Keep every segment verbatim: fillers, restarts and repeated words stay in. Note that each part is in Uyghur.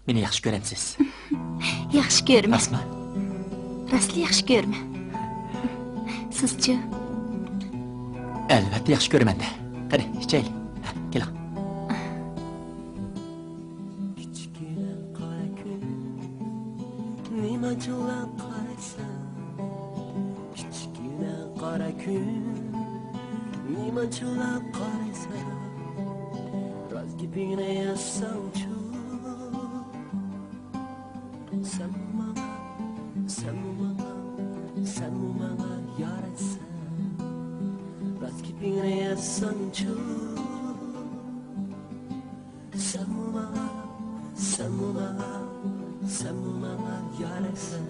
مېنى ياخشى كۆرەمسىز؟ ياخشى كۆرىمەن. راستمۇ؟ راستلا ياخشى كۆرىمەن. سىزچۇ؟ ئەلۋەتتە ياخشى كۆرىمەن-دە. قېنى، ئىچەيلى. ھە، كېلىڭ. كىچىككىنە قارا كۈن، نېمانچىلا قارايسەن؟ كىچىككىنە قارا كۈن، نېمانچىلا قارايسەن؟ راست گېپىڭنى ئېيتساڭچۇ. سەنمۇ ماڭا، سەنمۇ ماڭا، سەنمۇ ماڭا يارەكسەن. راست گېپىڭنى ئېيتساڭچۇ. سەنمۇ ماڭا، سەنمۇ ماڭا، سەنمۇ ماڭا يارەكسەن.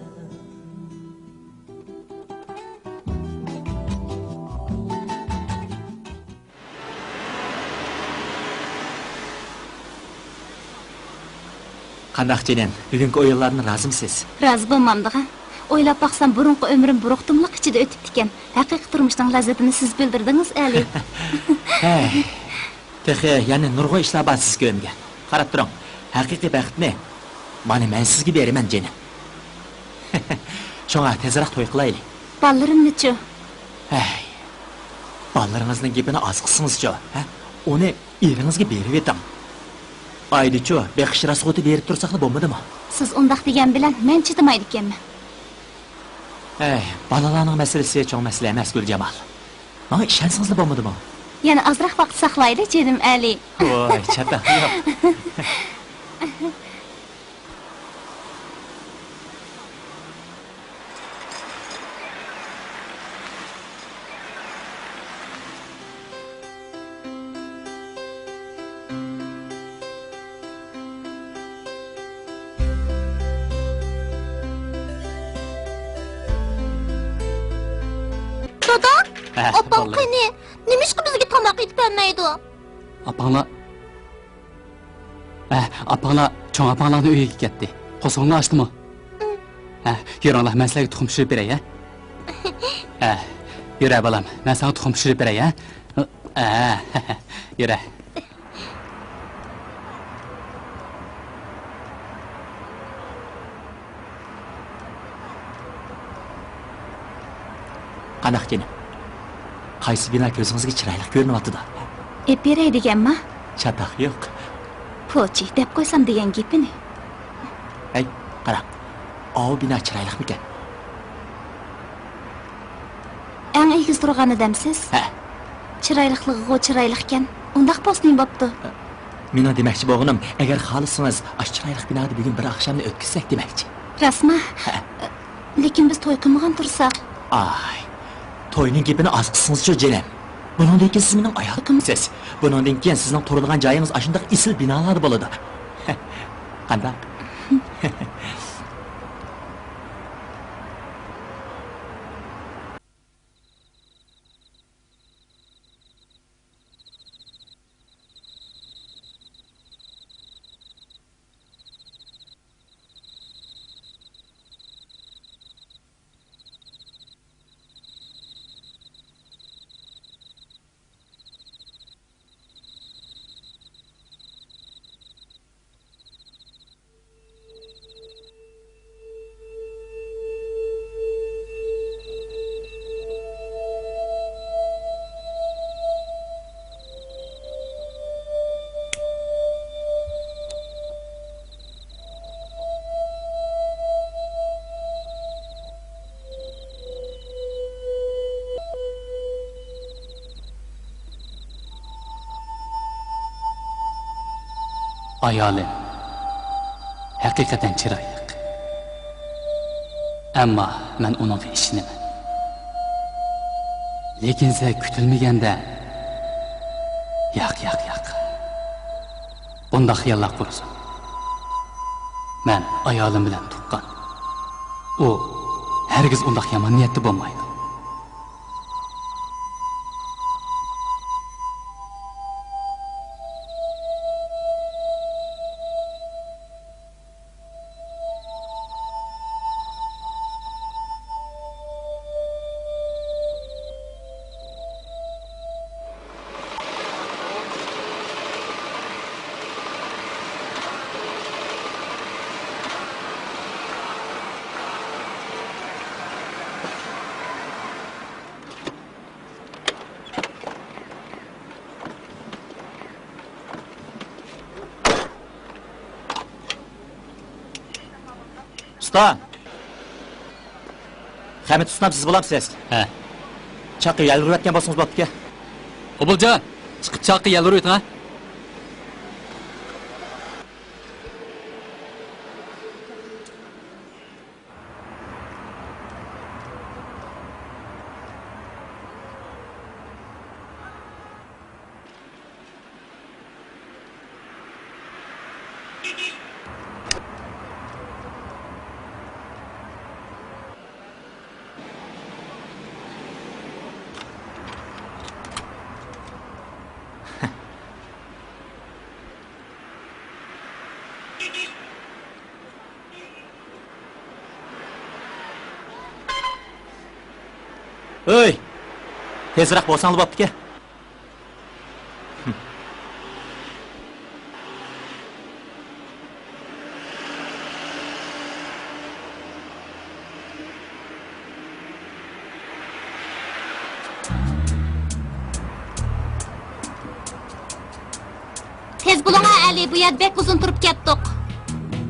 قانداق جېنىم، بۈگۈنكى ئويۇنلاردىن رازىمسىز؟ رازى بولمامدىغان. ئويلاپ باقسام، بۇرۇنقى ئۆمرۈم بۇ روقتۇملۇق ئىچىدە ئۆتۈپتىكەن. ھەقىقىي تۇرمۇشنىڭ لەززىتىنى سىز بىلدۈردىڭىز، ئەلى. ھەي، تېخى يەنە نۇرغۇن ئىشلار بار سىز كۆرمىگەن. قاراپ تۇرۇڭ، ھەقىقىي بەختنى مانا مەن سىزگە بېرىمەن، جېنىم. شۇڭا تېزراق توي قىلايلى. بالىلىرىمنىچۇ؟ ھەي، بالىلىرىڭىزنىڭ گېپىنى ئاز قىلسىڭىزچۇ، ھە؟ ئۇنى ئېرىڭىزگە بېرىۋېتىڭ. ئايدىچۇ، بېقىش راسخوتى بېرىپ تۇرساقلا بولمىدىمۇ؟ سىز ئۇنداق دېگەن بىلەن مەن چىدىمايدىكەنمەن. ھەي، بالىلارنىڭ مەسىلىسى چوڭ مەسىلە ئەمەس، گۈلجامال. ماڭا ئىشەنسىڭىزلا بولمىدىمۇ؟ يەنە ئازراق ۋاقىت ساقلايلى، جېنىم ئەلى. ۋاي، چاتاق يوق. دادا، ھە، ئاپاڭ بالىلىرىم. قېنى؟ نېمىشقا بىزگە تاماق ئېتىپ بەرمەيدۇ؟ ئاپاڭلار، ھە، ئاپاڭلار چوڭ ئاپاڭلارنىڭ ئۆيىگە كەتتى. قورسىقىڭلار ئاچتىمۇ؟ ھە، يۈرۈڭلار، مەن سىلەرگە تۇخۇم پىشۇرۇپ بېرەي، ھە؟ ھە، يۈرە بالام، مەن ساڭا تۇخۇم پىشۇرۇپ بېرەي، ھە؟ ھە، يۈرە. قانداق جېنىم؟ قايسى بىنا كۆزىڭىزگە چىرايلىق كۆرۈنۈۋاتىدۇ؟ ئېپ بېرەي دېگەنما؟ چاتاق يوق. پوچى، دەپ قويسام دېگەن گېپىنى. ھەي، قاراڭ، ئاۋۇ بىنا چىرايلىقمىكەن؟ ئەڭ ئېگىز تۇرغانى دەمسىز؟ ھە. چىرايلىقلىقىغۇ چىرايلىقكەن. ئۇنداق بولسا نېمە بوپتۇ؟ مېنىڭ دېمەكچى بولغىنىم، ئەگەر خالىسىڭىز، ئاشۇ چىرايلىق بىنادا بۈگۈن بىر ئاخشامنى ئۆتكۈزسەك دېمەكچى. راستما؟ ھە. لېكىن بىز توي قىلمىغان تۇرساق. ئاي، توينىڭ گېپىنى ئاز قىلسىڭىزچۇ، جېنىم. بۇنىڭدىن كېيىن سىز مېنىڭ ئايالىمسىز. بۇنىڭدىن كېيىن سىزنىڭ تۇرىدىغان جايىڭىز ئاشۇنداق ئېسىل بىنالاردا بولىدۇ. قانداق؟ ئايالىم ھەقىقەتەن چىرايلىق. ئەمما مەن ئۇنىڭغا ئىشىنىمەن. لېكىن سەن كۈتۈلمىگەندە، ياق، ياق، ياق. بۇنداق خىياللار قۇرسۇن. مەن ئايالىم بىلەن تۇغقان. ئۇ ھەرگىز ئۇنداق يامان نىيەتتە بولمايدۇ. ئۇستا! خەمىت ئۇستام، سىز بولامسىز؟ ھە. چاققا يەل ئۇرۇۋەتكەن بولسىڭىز بوپتىكەن. قوبۇلجان، چىقىپ چاققا يەل ئۇرۇۋېتىڭ ھە. ئۆي! تېزرەك بولساڭلا بوپتىكەن. تېز بولۇڭا ئەلى، بۇ يەردە بەك ئۇزۇن تۇرۇپ كەتتۇق.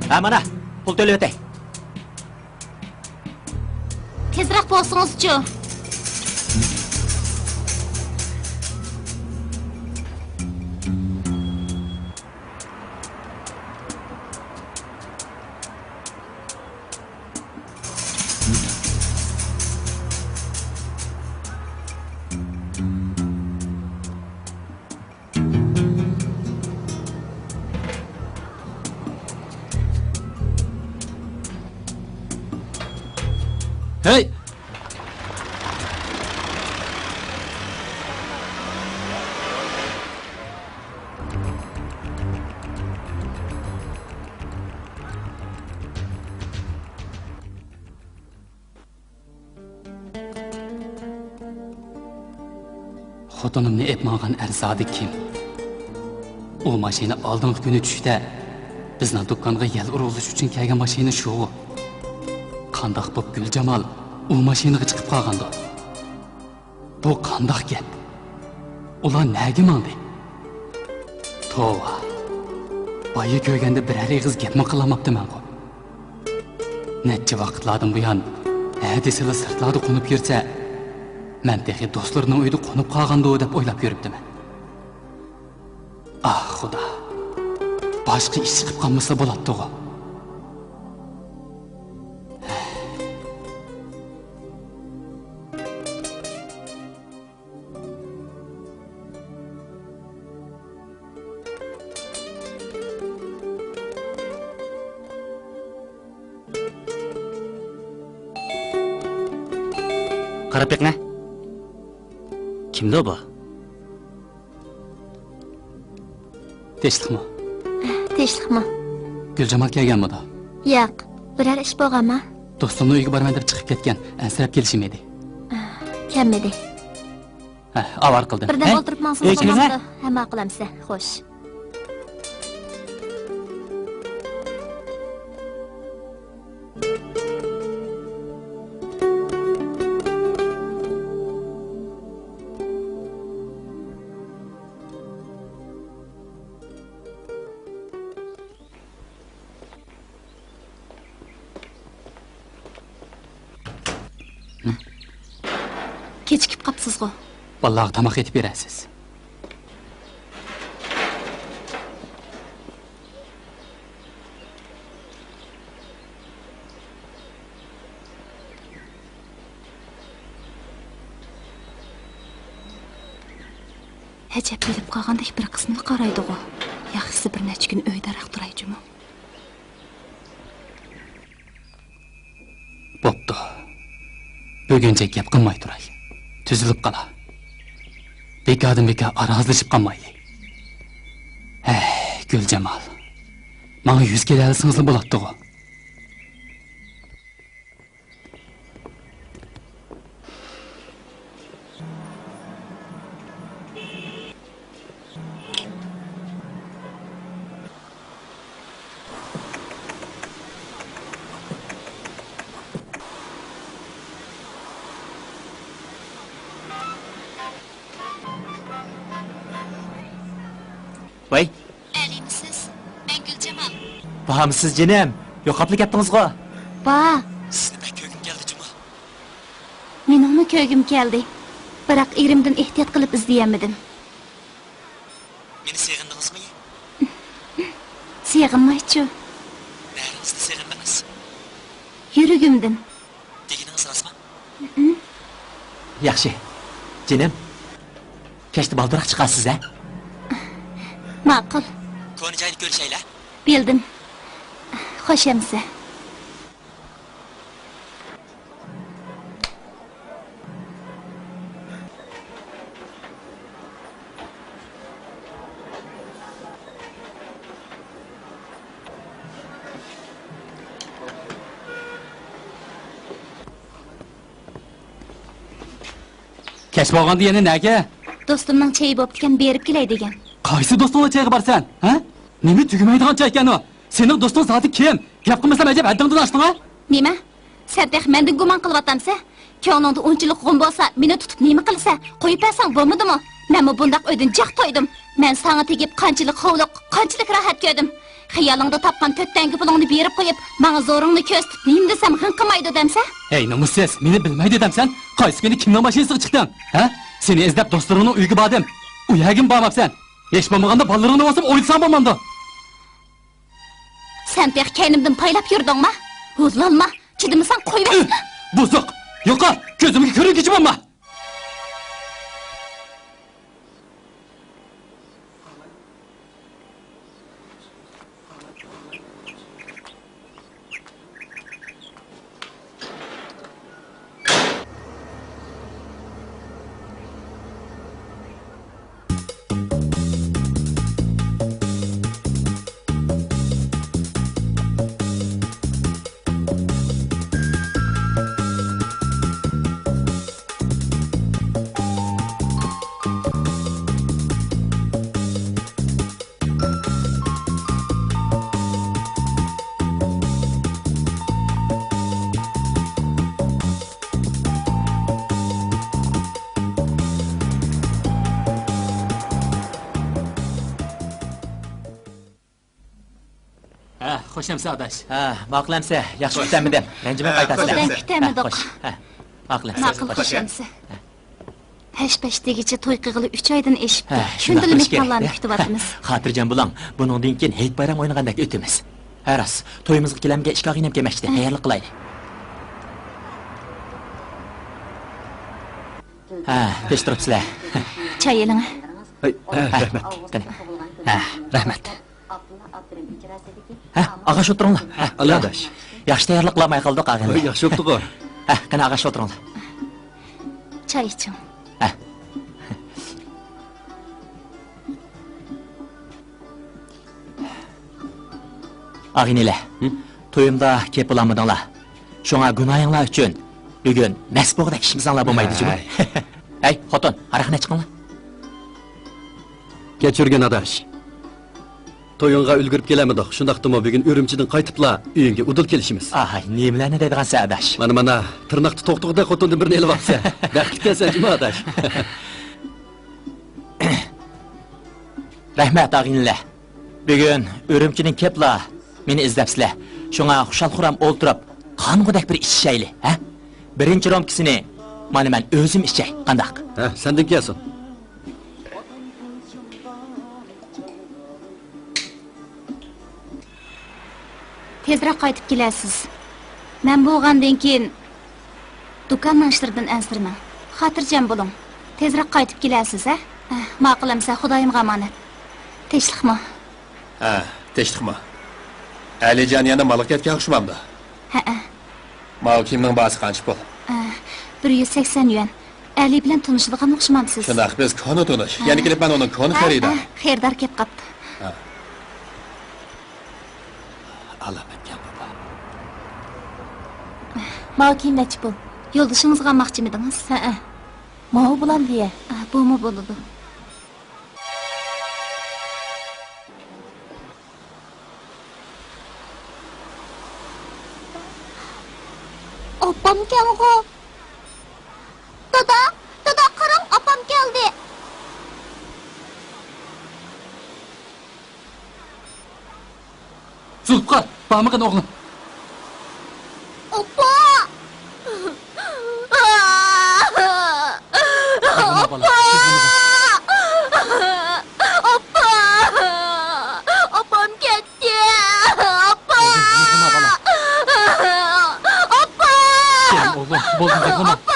ھە، مانا، پۇل تۆلىۋېتەي. تېزرەك بولسىڭىزچۇ؟ ھەي! خوتۇنۇمنى ئېلىپ ماڭغان ئەر زادى كىم؟ ئۇ ماشىنا ئالدىنقى كۈنى چۈشتە بىزنىڭ دۇكانغا يەل ئۇرغۇزۇش ئۈچۈن كەلگەن ماشىنا شۇغۇ؟ قانداق بوپ گۈلجامال ئۇ ماشىنىغا چىقىپ قالغاندۇ؟ بۇ قانداق گەپ؟ ئۇلار نەگە ماڭدى؟ توۋا، بايا كۆرگەندە بىرەر ئېغىز گەپمۇ قىلالماپتىمەنغۇ. نەچچە ۋاقىتلاردىن بۇيان ھە دېسىلا سىرتلاردا قونۇپ يۈرسە، مەن تېخى دوستلىرىنىڭ ئۆيىدە قونۇپ قالغاندۇ دەپ ئويلاپ يۈرۈپتىمەن. ئاھ، خۇدا، باشقا ئىش چىقىپ قالمىسا بولاتتىغۇ. قاراپ بېقىڭە. كىمدۇ بۇ؟ تىنچلىقمۇ؟ تىنچلىقمۇ؟ گۈلجامال كەلگەنمىدۇ؟ ياق، بىرەر ئىش بولغانما؟ دوستۇمنىڭ ئۆيىگە بارىمەن دەپ چىقىپ كەتكەن، ئەنسىرەپ كېلىشىم ئىدى. كەلمىدى. ھە، ئاۋارە قىلدىم. بىردەم ئولتۇرۇپ ماڭسىڭىز بولمامدۇ؟ ھە، ماقۇل ئەمسە. خوش. كېچىكىپ قاپسىزغۇ؟ بالىلارغا تاماق ئېتىپ بېرەرسىز. ئەجەب، بىلىپ قالغاندەك بىر قىسمىنى قارايدىغۇ. ياخشىسى بىر نەچچە كۈن ئۆيدە راق تۇراي جۇمۇ. بوپتۇ. بۈگۈنچە گەپ قىلماي تۇراي. تۈزۈلۈپ قالا. بىكاردىن بىكار ئارازلىشىپ قالمايلى. ھەي، گۈلجامال. ماڭا يۈز كېلەلىسىڭىزلا بولاتتىغۇ. ۋەي. ئەلىمىسىز؟ مەن گۈلجامال. بارمۇسىز جېنىم؟ يوقاپلا كەتتىڭىزغۇ؟ ۋا! سىزنى بەك كۆرگۈم كەلدى جۇمۇ. مېنىڭمۇ كۆرگۈم كەلدى. بىراق ئېرىمدىن ئېھتىيات قىلىپ ئىزدىيەلمىدىم. مېنى سېغىندىڭىزمۇ؟ سېغىنمايچۇ. نەرىڭىزدىن سېغىندىڭىز؟ يۈرىكىمدىن. دېگىنىڭىز راستمۇ؟ ياخشى. جېنىم، كەچتە بالدۇراق چىقارسىز ھە؟ ماقۇل. كونا جايدا كۆرۈشەيلى. بىلدىم. خوش ئەمىسە. كەچ بولغاندا يەنە نەگە؟ دوستۇمنىڭ چېيى بوپتىكەن، بېرىپ كېلەي دېگەن. قايسى دوستۇڭنىڭ چېيىغا بارسەن، ھە؟ نېمە تۈگىمەيدىغان چەي ئىكەن ئۇ؟ سېنىڭ دوستۇڭ زادى كىم؟ گەپ قىلمىسام ئەجەب ھەددىڭدىن ئاشتىڭ ھە؟ نېمە؟ سەن تېخى مەندىن گۇمان قىلىۋاتامسەن؟ كۆڭلۈڭدە ئۇنچىلىك غۇم بولسا، مېنى تۇتۇپ نېمە قىلىسەن؟ قويۇپ بەرسەڭ بولمىدىمۇ؟ مەنمۇ بۇنداق ئۆيدىن جىق تويدۇم. مەن ساڭا تېگىپ قانچىلىك خورلۇق، قانچىلىك راھەت كۆردۈم. خىيالىڭدا تاپقان تۆت تەڭگە پۇلۇڭنى بېرىپ قويۇپ، ماڭا زورۇڭنى كۆرسىتىپ نېمە دېسەم غىڭ قىلمايدۇ دەمسەن؟ ھەي، نومۇسسىز، مېنى بىلمەيدۇ دەمسەن؟ قايسى كۈنى كىمنىڭ ماشىنىسىغا چىقتىڭ؟ ھە؟ سېنى ئىزدەپ دوستلىرىڭنىڭ ئۆيىگە باردىم. ئۇ يەرگىمۇ بارماپسەن؟ ھېچ بولمىغاندا بالىلىرىڭنى بولسىمۇ ئويلىساڭ بولمامدۇ؟ سەن تېخى كەينىمدىن پايلاپ يۈردۈڭما؟ ھۇزلانما، چىدىمىساڭ قويۇۋەت. ئىھ! بۇزۇق! يوقال! كۆزۈمگە كۆرۈنگۈچى بولما! ھە، خوش ئەمىسە ئاداش. ھە، ماقۇل ئەمىسە، ياخشى كۈتەمىدىم. رەنجىمەي قايتارسىز. ئوبدان كۈتەمىدۇق. ھە، ماقۇل ئەمىسە. ماقۇل، خوش ئەمىسە. ھە. ھەش-پەش دېگۈچە توي قىلغىلى ئۈچ ئايدىن ئېشىپتۇ. ھە، شۇندىلا مېھمانلارنى كۈتۈۋاتىمىز. خاتىرجەم بولۇڭ، بۇنىڭدىن كېيىن ھېيت بايرام ئوينىغاندەك ئۆتىمىز. ھە راست، تويىمىزغا كېلەمگە ئىككى ئاغىنەم كەلمەكچىدە، تەييارلىق قىلايلى. ھە، تىنچ تۇرۇپسىلەر. چاي ئېلىڭ. ھەي، ھە، رەھمەت. قېنى. ھە، رەھمەت. ھە، ئاغاش ئولتۇرۇڭلار. ھە، ئاغا ئاداش. ياخشى تەييارلىق قىلالماي قالدۇق، ئاغىنىلەر. ھوي، ياخشى بوپتۇغۇ. ھە، قېنى، ئاغاش ئولتۇرۇڭلار. چاي ئىچىڭ. ھە. ئاغىنىلەر، ھە؟ تويۇمدا كېلىپ بولالمىدىڭلار. شۇڭا گۇناھىڭلار ئۈچۈن بۈگۈن مەست بولغۇدەك ئىچمىسەڭلار بولمايدۇ جۇمۇ. ھەي. ھەي، خوتۇن، ھاراقنى چىقىڭلار. كەچۈرگىن ئاداش. تويۇڭغا ئۈلگۈرۈپ كېلەلمىدۇق. شۇنداقتىمۇ بۈگۈن ئۈرۈمچىدىن قايتىپلا ئۆيۈڭگە ئۇدۇل كېلىشىمىز. ئاھاي، نېمىلەرنى دەيدىغانسەن ئاداش. مانا، مانا، تىرناقتا توختىغۇدەك خوتۇندىن بىرنى ئېلىۋاپسەن. بەختلىككەنسەن جۇمۇ ئاداش. رەھمەت ئاغىنىلەر. بۈگۈن ئۈرۈمچىدىن كېلىپلا مېنى ئىزدەپسىلەر. شۇڭا خۇشال-خۇرام ئولتۇرۇپ، قانغۇدەك بىر ئىچىشەيلى، ھە؟ بىرىنچى رومكىسىنى مانا مەن ئۆزۈم ئىچەي، قانداق؟ ھە، سەندىن كەلسۇن. تېزرەك قايتىپ كېلەرسىز. مەن بولغاندىن كېيىن دۇكاننىڭ ئىشلىرىدىن ئەنسىرىمەڭ. خاتىرجەم بولۇڭ. تېزرەك قايتىپ كېلەرسىز، ھە؟ ھە، ماقۇل ئەمىسە، خۇدايىمغا ئامانەت. تىنچلىقمۇ؟ ھە، تىنچلىقمۇ؟ ئەلىجان يەنە مالغا كەتكەن ئوخشىمامدۇ؟ ھەئە. ماۋۇ كىيىمنىڭ باھاسى قانچە پۇل؟ ئە، بىر يۈز سەكسەن يۈەن. ئەلى بىلەن تونۇشىدىغان ئوخشىمامسىز؟ شۇنداق، بىز كونا تونۇش. ھە. يەنە كېلىپ مەن ئۇنىڭ كونا ھە، خېرىدارى. ھە، خېرىدار كەپ قاپتۇ. ھە. ئالامەتكەن بۇ. ماۋۇ كىيىم نەچچە پۇل؟ يولدىشىڭىزغا ئالماقچىمىدىڭىز؟ ھەئە. ماۋۇ بولامدۇ يە؟ ئە، بۇمۇ بولىدۇ. ئاپام كەلغۇ. دادا، دادا، قاراڭ، ئاپام كەلدى. زۇلپىقار، بارمىغىن ئوغلۇم. ئاپا!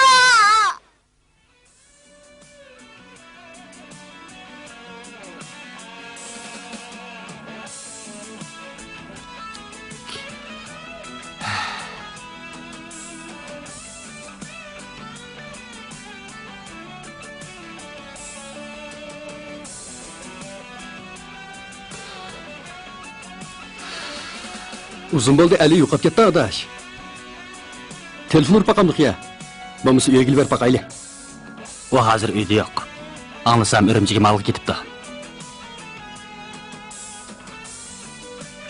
ئۇزۇن بولدى، ئەلى يوقاپ كەتتى، ئاداش. تېلېفون ئۇرۇپ باقامدۇق يا؟ بولمىسا ئۆيگىلا بېرىپ باقايلى. ئۇ ھازىر ئۆيدە يوق. ئاڭلىسام ئۈرۈمچىگە مالغا كېتىپتۇ.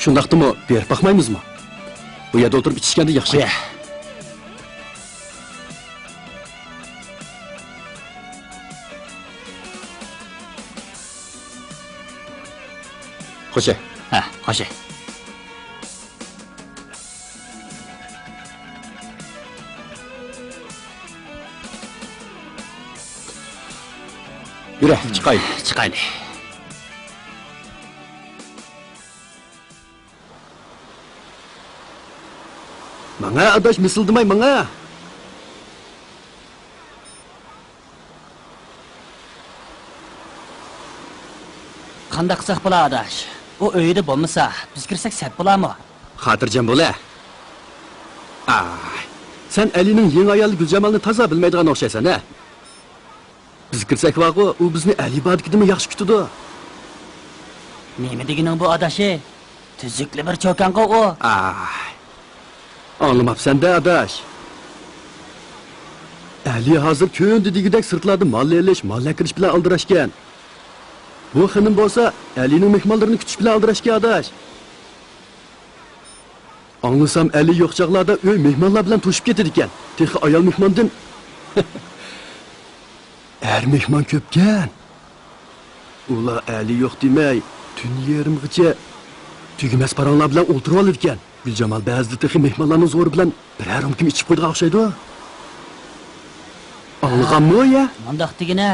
شۇنداقتىمۇ بېرىپ باقمايمىزمۇ؟ بۇ يەردە ئولتۇرۇپ ئىچىشكەندە ياخشى. قويە. خوشە. ھە، خوشە. يۈرە، چىقايلى. چىقايلى. ماڭا ئاداش، مىسىلدىماي ماڭا. قانداق قىلساق بولا، ئاداش؟ ئۇ ئۆيىدە بولمىسا، بىز كىرسەك سەت بولارمۇ؟ خاتىرجەم بول ھە. ئاھ، سەن ئەلىنىڭ يېڭى ئايالى گۈلجامالنى تازا بىلمەيدىغان ئوخشايسەن ھە. بىز كىرسەك بارغۇ، ئۇ بىزنى ئەلى باردىكىدىنمۇ ياخشى كۈتىدۇ. نېمە دېگىنىڭ بۇ، ئاداشى؟ تۈزۈكلا بىر چوكانغۇ ئۇ. ئاھ. ئاڭلىماپسەن-دە، ئاداش. ئەلى ھازىر كۈندە دېگۈدەك سىرتلاردا مال ئېلىش، مال ئەكىرىش بىلەن ئالدىراشكەن. بۇ خېنىم بولسا ئەلىنىڭ مېھمانلىرىنى كۈتۈش بىلەن ئالدىراشكەن، ئاداش. ئاڭلىسام، ئەلى يوق چاغلاردا ئۆي مېھمانلار بىلەن توشۇپ كېتىدىكەن. تېخى ئايال مېھماندىن ئەر مېھمان كۆپكەن. ئۇلار ئەلى يوق دېمەي، تۈن يېرىمغىچە تۈگىمەس پاراڭلار بىلەن ئولتۇرۇۋالىدىكەن. گۈلجامال بەزىدە تېخى مېھمانلارنىڭ زورى بىلەن بىرەر رومكىمۇ ئىچىپ قويىدىغان ئوخشايدۇ. ئاڭلىغانمۇ يا؟ مۇنداق دېگىنە.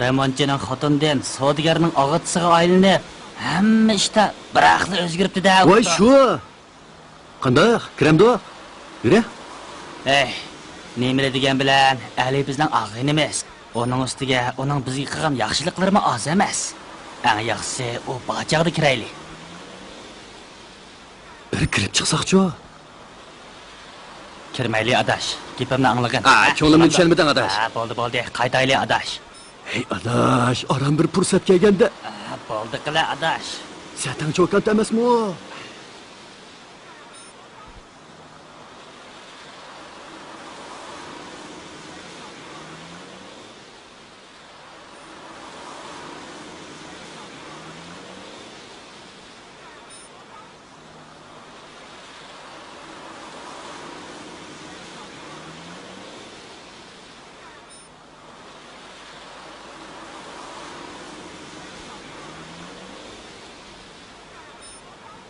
رېمونتچىنىڭ خوتۇنىدىن سودىگەرنىڭ ئاغىچىسىغا ئايلىنىپ، ھەممە ئىشتا بىراقلا ئۆزگىرىپتۇ-دە. ۋاي، شۇ! قانداق؟ كىرەمدۇق؟ يۈرە. ھەي، نېمىلا دېگەن بىلەن، ئەلى بىزنىڭ ئاغىنىمىز. ئۇنىڭ ئۈستىگە ئۇنىڭ بىزگە قىلغان ياخشىلىقلىرىمۇ ئاز ئەمەس. ئەڭ ياخشىسى، ئۇ بار چاغدا كىرەيلى. بىر كىرىپ چىقساقچۇ؟ كىرمەيلى، ئاداش. گېپىمنى ئاڭلىغىن. ئا، ھە؟ كۆڭلۈمنى چۈشەنمىدىڭ، ئاداش. ھە، بولدى، بولدى. قايتايلى، ئاداش. ھەي، ئاداش، ئاران بىر پۇرسەت كەلگەندە. ھە، بولدى قىلە، ئاداش. سەتەڭ چوكانت ئەمەسمۇ؟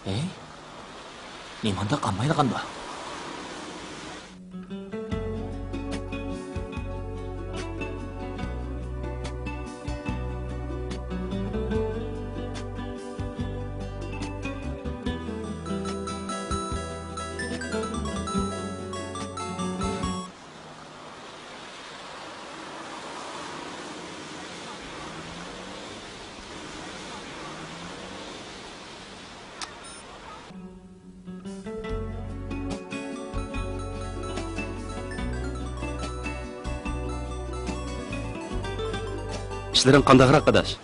ھەي، نېمانداق قالمايدىغاندۇ؟ ئىشلىرىڭ قانداقراق، ئاداش؟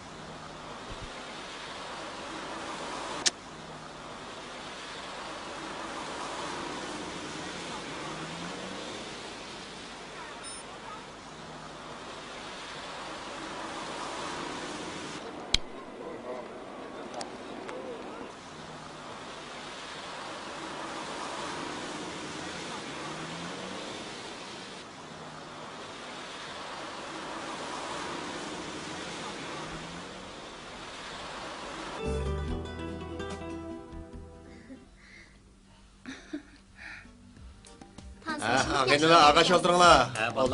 ھە، قېنىلا، ئاغاش ئولتۇرۇڭلار.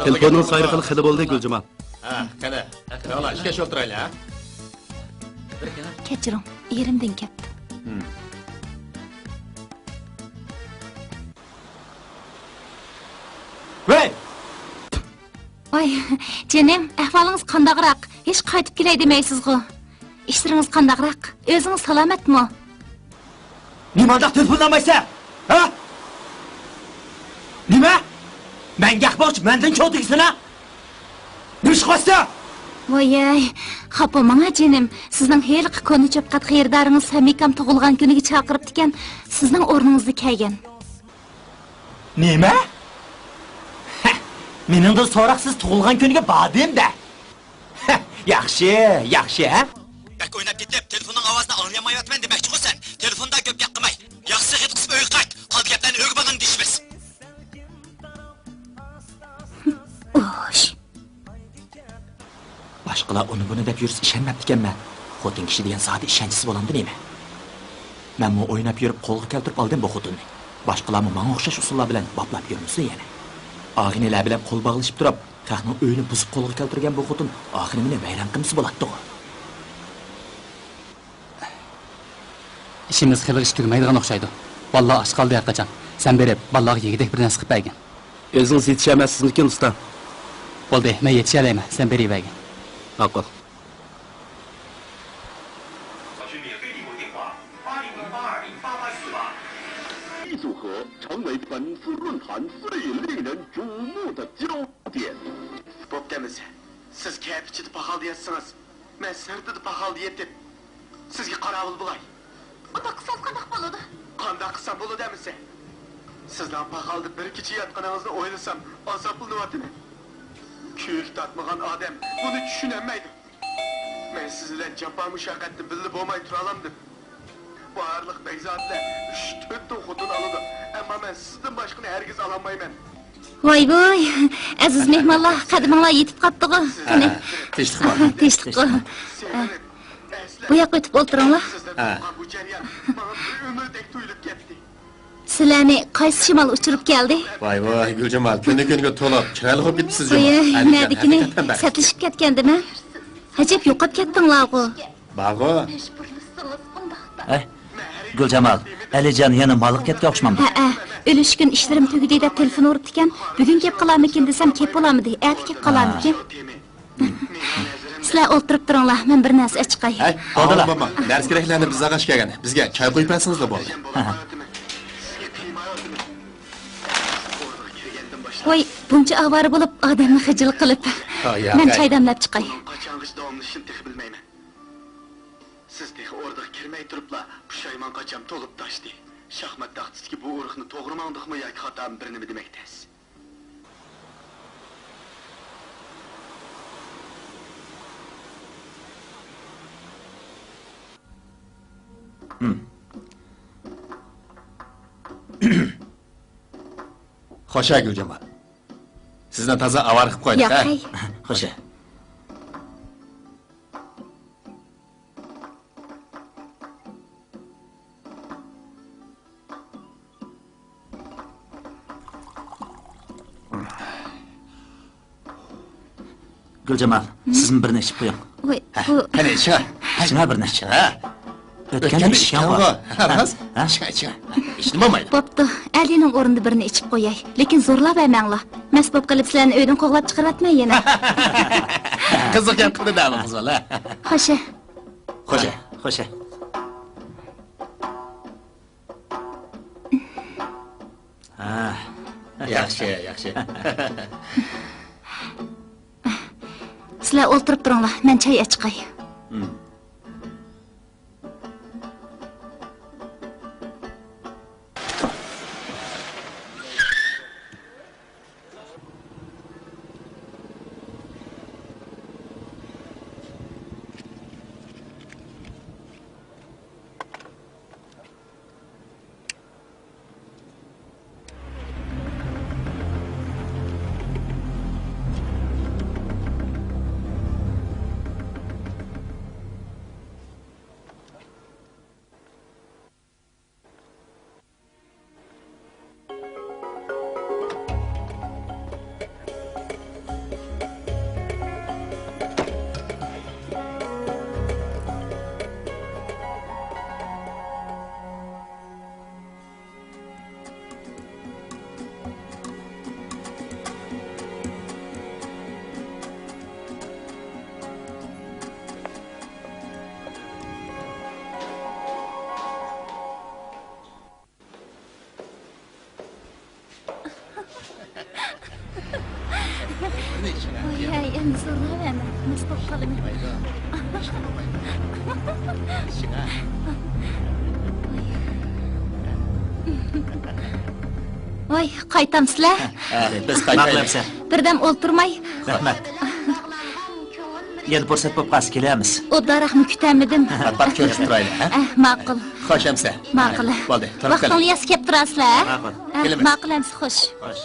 تېلېفوننىڭ سايرىقىنى خېلى بولدى، گۈلجامال. ھە، قېنى. قېنىلا، ئىككى ئولتۇرايلى، ھە؟ كەچۈرۈڭ، ئېرىمدىن كەپتۇ. ھىم. ۋاي، جېنىم، ئەھۋالىڭىز قانداقراق؟ ھېچ قايتىپ كېلەي دېمەيسىزغۇ؟ ئىشلىرىڭىز قانداقراق؟ ئۆزىڭىز سالامەتمۇ؟ نېمانداق تېلېفونلانمايسەن؟ ھە؟ نېمە؟ مەن گەپ بولۇپ مەندىن چوغ دېگىسىنا؟ نېمە ئىش قىلىۋاتىسەن؟ ۋايەي، خاپا بولماڭ جېنىم. سىزنىڭ ھېلىقى كونا چۆپقات خېرىدارىڭىز سەمىكام تۇغۇلغان كۈنىگە چاقىرىپتىكەن، سىزنىڭ ئورنىڭىزدا كەلگەن. نېمە؟ ھە، مېنىڭدىن سوراقسىز تۇغۇلغان كۈنىگە باردىم دە. ھە، ياخشى، ياخشى، ھە؟ بەك ئويناپ كېتىپ، تېلېفوننىڭ ئاۋازىنى ئاڭلىيالمايۋاتىمەن دېمەكچىغۇ سەن؟ تېلېفوندا كۆپ گەپ قىلماي، ياخشى خېتى قىسىپ ئۆيگە قايت. قالدى گەپلەرنى ئۆيگە بارغاندا دېيىشىمىز. ئوش. باشقىلار ئۇنى بۇنى دەپ يۈرسە ئىشەنمەپتىكەنمەن. خوتۇن كىشى دېگەن زادى ئىشەنچىسىز بولامدۇ نېمە؟ مەنمۇ ئويناپ يۈرۈپ قولغا كەلتۈرۈپ ئالدىم بۇ خوتۇننى. باشقىلارمۇ ماڭا ئوخشاش ئۇسۇللار بىلەن باپلاپ يۈرمىسۇن يەنە. ئاغىنىلەر بىلەن قول باغلىشىپ تۇرۇپ، خەقنىڭ ئۆيىنى بۇزۇپ قولغا كەلتۈرگەن بۇ خوتۇن ئاخىرى مېنى ۋەيران قىلمىسا بولاتتىغۇ. ئىشىمىز خېلى ئىش تۈگىمەيدىغان ئوخشايدۇ. بالىلار ئاچ قالدى ھەرقاچان. سەن بېرىپ، بالىلارغا يېگۈدەك بىر نەرسە قىلىپ بەرگىن. ئۆزىڭىز يېتىشەلمەسسىزمىكىن، ئۇستا؟ بولدى، مەن يېتىشەلەيمەن، سەن بېرىۋەرگىن. ماقۇل. بوپتۇ ئەمىسە، سىز كەپە ئىچىدە پاخالدا ياتسىڭىز، مەن سىرتىدا پاخالدا يېتىپ، سىزگە قاراۋۇل بولاي. ئۇنداق قىلسىڭىز قانداق بولىدۇ؟ قانداق قىلسام بولىدۇ ئەمىسە؟ سىزنىڭ پاخالدا بىر كېچە ياتقىنىڭىزنى ئويلىسام، ئازابلىنىۋاتىمەن. كۆيۈك تارتمىغان ئادەم بۇنى چۈشىنەلمەيدۇ. مەن سىز بىلەن جاپا مۇشەققەتتە بىللە بولماي تۇرالامدىم؟ بۇ ئارىلىق بەگزادىلەر ئۈچ، تۆتتىن خوتۇن ئالىدۇ، ئەمما مەن سىزدىن باشقىنى ھەرگىز ئالالمايمەن. ۋاي ۋۇي، ئەزىز مېھمانلار، قەدىمىڭلار يېتىپ قاپتىغۇ. قېنى. تىنچلىقمۇ؟ تىنچلىققۇ. بۇ ياققا ئۆتۈپ ئولتۇرۇڭلار. سىزدىن قورققان بۇ جەريان ماڭا بىر ئۆمۈردەك تۇيۇلۇپ كەتتى. سىلەرنى قايسى شىمال ئۇچۇرۇپ كەلدى؟ ۋاي ۋاي، گۈلجامال، كۈندە كۈنگە تولۇپ، چىرايلىق بولۇپ كېتىپسىز جۇمۇ. ۋاي، نەدىكىنى سەتلىشىپ كەتكەندىمەن. ئەجەب يوقاپ كەتتىڭلارغۇ. بارغۇ. ھەي، گۈلجامال، ئەلىجان يەنە مالغا كەتكەن ئوخشىمامدۇ؟ ھەئە، ئۈلۈشكۈن ئىشلىرىم تۈگىدى دەپ تېلېفون ئۇرۇپتىكەن. بۈگۈن كەپ قالارمىكىن دېسەم، كەپ بولالمىدى. ئەتە كەپ قالارمىكىن. سىلەر ئولتۇرۇپ تۇرۇڭلار، مەن بىر نەرسە ئەچىقاي. ھەي، بولدىلا. بولما، نەرسە كېرەكلەرنى بىز ئالغاچ كەلگەن. بىزگە چاي قۇيۇپ بەرسىڭىزلا بولدى. ھە، ھە. ۋاي، بۇنچە ئاۋارە بولۇپ، ئادەمنى خىجىل قىلىپ. ھە، ياق، مەن ھەي. چاي دەملەپ چىقاي. قاچانغىچە داۋاملىشىشىنى تېخى بىلمەيمەن. سىز تېخى ئوردىغا كىرمەي تۇرۇپلا، پۇشايمان قاچام تولۇپ تاشتى. شاھمات تاختىسىدىكى بۇ ئۇرۇقنى توغرا ماڭدۇقمۇ ياكى خاتامۇ بىر نېمە دېمەك تەس. خوشە، گۈلجامال. سىزنى تازا ئاۋارە قىلىپ قويدۇق، ھە؟ ياق، ھەي. خوشە. گۈلجامال، سىزمۇ بىرنى ئىچىپ قويۇڭ. ۋاي، ھە، بۇ قېنى، ئىچىڭە. ئىچىڭە بىرنى. ئىچىڭە. ئۆتكەندە ئۆتكەندە ئىچكەنغۇ. ئىچكەنغۇ. ھە؟ ھە؟ ئىچىڭە، ئىچىڭە. ھېچنېمە بولمايدۇ. بوپتۇ، ئەلىنىڭ ئورنىدا بىرنى ئىچىپ قوياي. لېكىن زورلاۋەرمەڭلار. مەست بولۇپ قېلىپ سىلەرنى ئۆيدىن قوغلاپ چىقىرىۋەتمەي يەنە. قىزىق گەپ قىلدى دە بۇ قىز بالا. خوشە. خوشە، خوشە. ھە. ياخشى، ياخشى. سىلەر ئولتۇرۇپ تۇرۇڭلار، مەن چاي ئەچىقاي. زورلاۋەرمە، مەست بولۇپ قالىمەن. ۋاي، قايتامسىلەر؟ ھە، بىز قايتايلى. بىردەم ئولتۇرماي. رەھمەت. يەنە پۇرسەت بولۇپ قالسا كېلەرمىز. ئوبدانراقمۇ كۈتەلمىدىم. پات-پات كۆرۈشۈپ تۇرايلى، ھە؟ ئەھ، ماقۇل. خوش ئەمسە. ماقۇل. بولدى، تۇرۇپ قېلىڭ. ۋاقتىڭلار ياسا كەپ تۇرارسىلەر، ھە؟ ماقۇل. ئەھ، كېلىمىز. ماقۇل ئەمسە، خوش. خوش.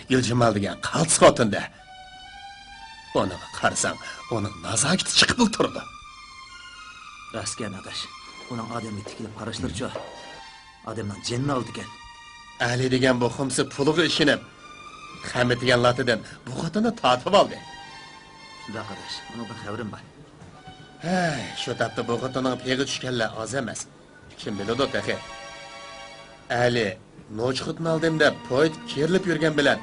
گۈلجامال دېگەن قالتىس خوتۇن-دە. ئۇنىڭغا قارىساڭ، ئۇنىڭ نازاكىتى چىقىپلا تۇرىدۇ. راستكەن، ئاداش. ئۇنىڭ ئادەمگە تىكىلىپ قاراشلىرىچۇ؟ ئادەمنىڭ جېنىنى ئالىدىكەن. ئەلى دېگەن بۇ خۇمسى پۇلىغا ئىشىنىپ، خەمىت دېگەن لاتىدىن بۇ خوتۇننى تارتىۋالدى. شۇنداق، ئاداش. ئۇنىڭدىن خەۋىرىم بار. ھەي، شۇ تاپتا بۇ خوتۇننىڭ پېيىغا چۈشكەنلەر ئاز ئەمەس. كىم بىلىدۇ تېخى؟ ئەلى نوچى خوتۇن ئالدىم دەپ پويتىپ كېرىلىپ يۈرگەن بىلەن،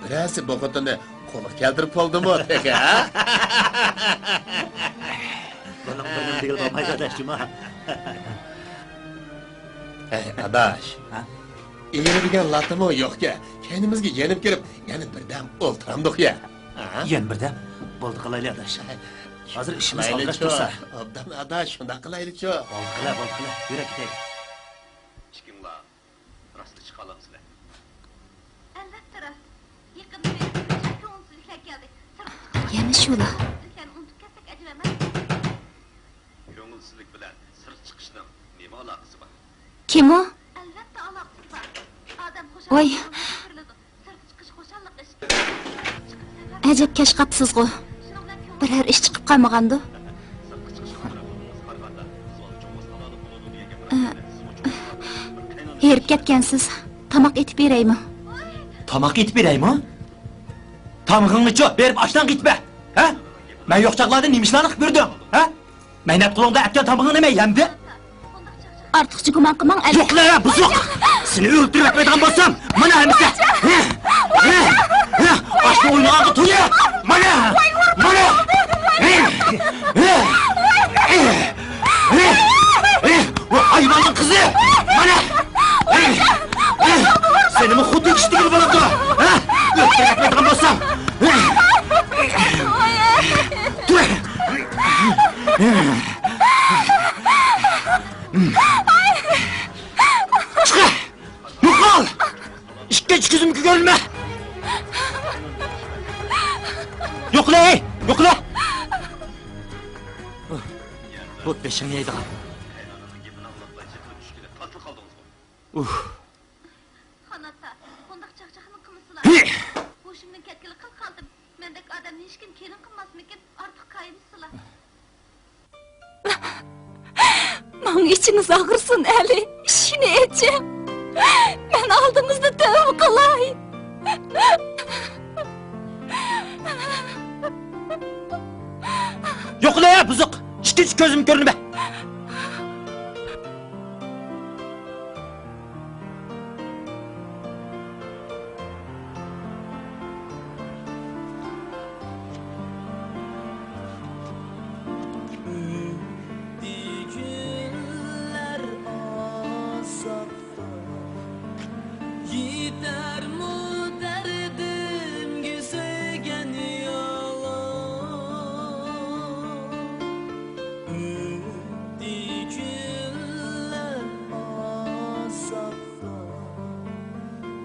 بىرەرسى بۇ خوتۇننى قولغا كەلتۈرۈپ بولدىمۇ تېخى، ھە؟ بۇنىڭ بىر نېمە دېگىلى بولمايدۇ، ئاداش جۇما. ھەي، ئاداش. ھە؟ ئېرى دېگەن لاتىمۇ يوقكەن، كەينىمىزگە يېنىپ كىرىپ، يەنە بىردەم ئولتۇرامدۇق يا. ھە؟ يەنە بىردەم؟ بولدى قىلايلى، ئاداش. ھازىر ئىشىمىز قالدىراش تۇرسا. ئوبدان ئاداش، شۇنداق قىلايلىچۇ. بولدى قىلە، بولدى قىلە. يۈرە كېتەيلى. ئىككىڭلار راستلا چىقالامسىلەر؟ ئەلۋەتتە راست. يېقىندا مېنىڭ كۆڭۈلسىزلىكلەر كەلدى. سىرتقا چىقىپ يەنە شۇلا. ئۇنتۇپ كەتسەك ئەجەب ئەمەس. كۆڭۈلسىزلىك بىلەن سىرت چىقىشنىڭ نېمە ئالاقىسى بار؟ كىم ئۇ؟ ئەلۋەتتە ئالاقىسى بار. ئادەم خۇشال ۋاي. بولغاندا كۆرۈلىدۇ. سىرتقا چىقىش خۇشاللىق ئىش. ئەجەب كەچ قاپسىزغۇ. بىرەر ئىش چىقىپ قالمىغاندۇ؟ ئە، ھېرىپ كەتكەنسىز. تاماق ئېتىپ بېرەيمۇ؟ تاماق ئېتىپ بېرەيمۇ؟ تامىقىڭنىچۇ بېرىپ ئاشتىن قېتىپ بەر. ھە؟ مەن يوق چاغلاردا نېمە ئىشلارنى قىلىپ يۈردۈڭ؟ ھە؟ مەينەت قولۇڭدا ئەتكەن تامىقىڭنى مەن يەمدىم. ئارتۇقچە گۇمان قىلماڭ، ئەلى. يوقلا، بۇزۇق! سېنى ئۆلتۈرۈپ ئەتمەيدىغان بولسام، مانا ھەممىسى! ھە؟ ھە؟ ھە؟ ئاشنى ئوينىغانغا تويۇن! مانا! مانا! ھە؟ ھە؟ ھە؟ ھە؟ ھە؟ ۋاي ھايۋاننىڭ قىزى! مانا! ھە؟ ھە؟ سېنىمۇ خوتۇن كىشى دېگىلى بولامدۇ؟ ھە؟ ئۆلتۈرۈپ ئەتمەيدىغان بولسام! ھە؟ تۇر! چىقە! يوقال! ئىككىنچى كۆزۈمگە كۆرۈنمە! يوقلا، ھەي! يوقلا! بۇ بېشىڭنى يەيدىغان. ئۇھ. خانات ئاتا، بۇنداق چاقچاقنى قىلمىسىلا. ھى! ھوشۇمدىن كەتكىلى قىل قالدىم. مەندەك ئادەمنى ھېچكىم كېلىن قىلماسمىكىن؟ ئارتۇق كايىمسىلا. ماڭا ئىچىڭىز ئاغرىسۇن، ئەلى. ئىشىكنى ئېچىڭ. مەن ئالدىڭىزدا تۆۋە قىلاي. يوقلا، بۇزۇق! ئىككىنچى كۆزۈم كۆرۈنمە! ئۆتتى كۈنلەر ئازابتا، يېتەرمۇ دەردىمگە سۆيگەن يالان؟ ئۆتتى كۈنلەر ئازابتا،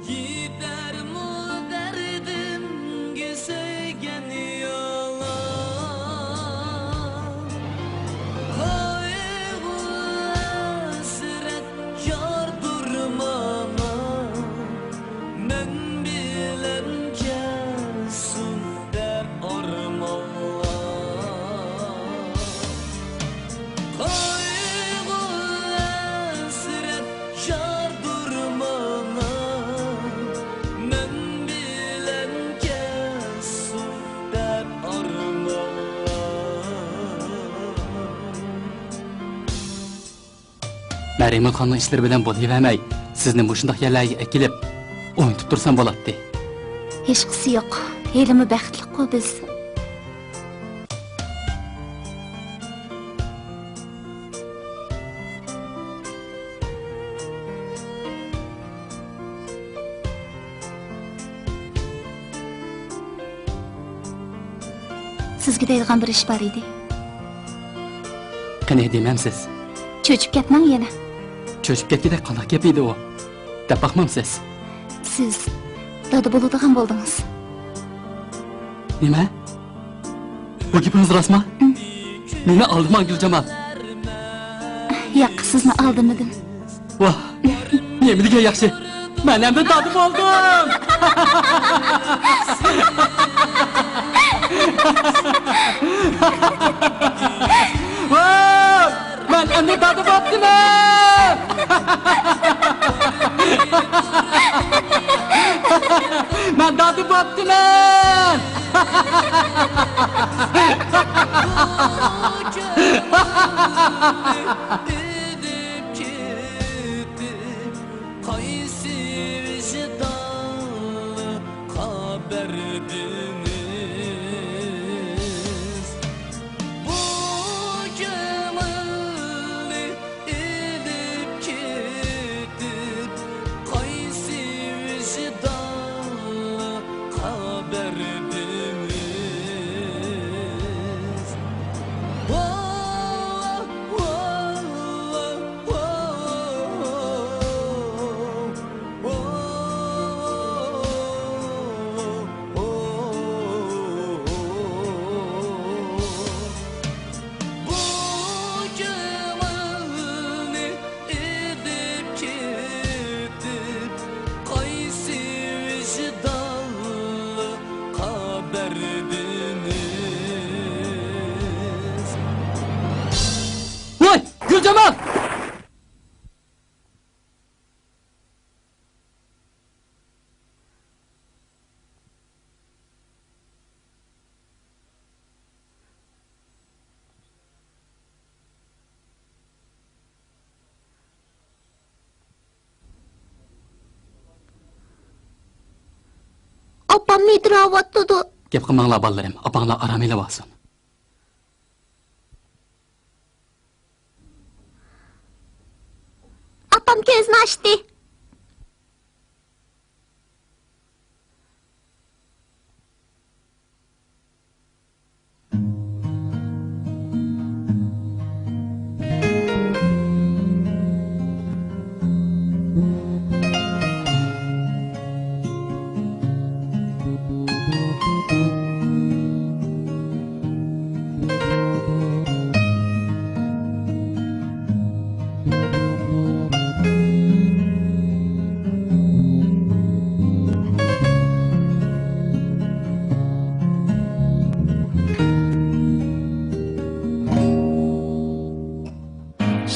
يېتەرمۇ دەردىمگە سۆيگەن يالان؟ قايغۇ ھەسرەت ياردۇر ماڭا، مەن بىلەن كەلسۇن دەپ ئارمانلار. قايغۇ ھەسرەت ياردۇر ماڭا، مەن بىلەن كەلسۇن دەپ ئارمانلار. مەرىمەتخاننىڭ ئىشلىرى بىلەن بولۇۋەرمەي، سىزنى مۇشۇنداق يەرلەرگە ئەكېلىپ، ئوينىتىپ تۇرسام بولاتتى. ھېچقىسى يوق. ھېلىمۇ بەختلىكقۇ بىز. سىزگە دەيدىغان بىر ئىش بار ئىدى. قېنى، دېمەمسىز؟ چۆچۈپ كەتمەڭ يەنە. چۆچۈپ كەتكۈدەك قانداق گەپ ئىدى ئۇ؟ دەپ باقمامسىز؟ سىز دادا بولىدىغان بولدىڭىز. نېمە؟ بۇ گېپىڭىز راستمۇ؟ مېنى ئالدىماڭ، گۈلجامال. ياق، سىزنى ئالدىمىدىم. ۋاھ، نېمە دېگەن ياخشى. مەن ئەمدى دادا بولدۇم. ۋاھ، مەن ئەمدى دادا بوپتىمەن. مەن دادا بوپتىمەن. ئېلىپ كېتىپ، قايسى ۋىجدانلىققا بەردىڭىز بۇ كۆڭۈلنى؟ ئېلىپ كېتىپ، قايسى ۋىجدانلىققا بەردىڭىز؟ ۋاھ، ۋاھ، ۋاھ، ۋاھ. بۇ كۆڭۈلنى ئېلىپ كېتىپ، قايسى ۋىجدانلىققا بەردىڭىز؟ ۋاي، گۈلجامال! ئاپام مىدىراۋاتىدۇ. گەپ قىلماڭلار، بالىلىرىم. ئاپاڭلار ئارام ئېلىۋالسۇن. ئاپام كۆزىنى ئاچتى.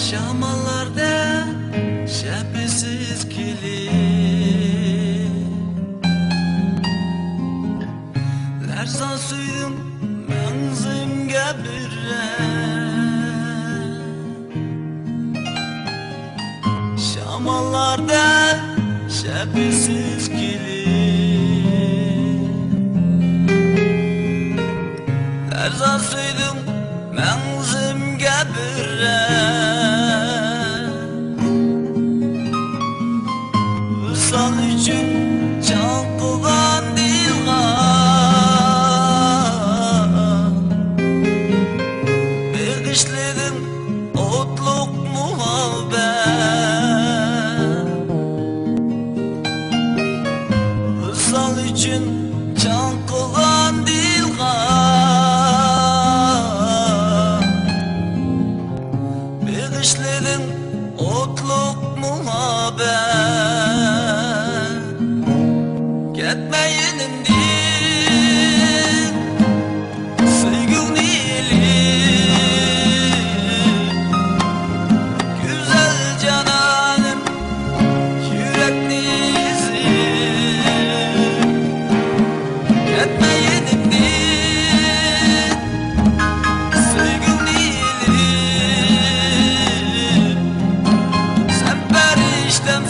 شاماللاردا شەپىسىز كېلىپ، لەرزان سۆيدۈڭ مەڭزىمگە بىرەر. شاماللاردا شەپىسىز كېلىپ، لەرزان سۆيدۈڭ مەڭزىمگە بىرەر. ۋىسال ئۈچۈن چاققان دىلغا بېغىشلىدىم ئوتلۇق مۇھەببەت. ۋىسال ئۈچۈن چاققان دىلغا بېغىشلىدىم ئوتلۇق مۇھەببەت. كەتمە يېنىمدىن، سۆيگۈڭنى ئېلىپ، گۈزەل جانانىم، يۈرەكنى ئېزىپ. كەتمە يېنىمدىن، سۆيگۈڭنى ئېلىپ، سەن پەرىشتەم،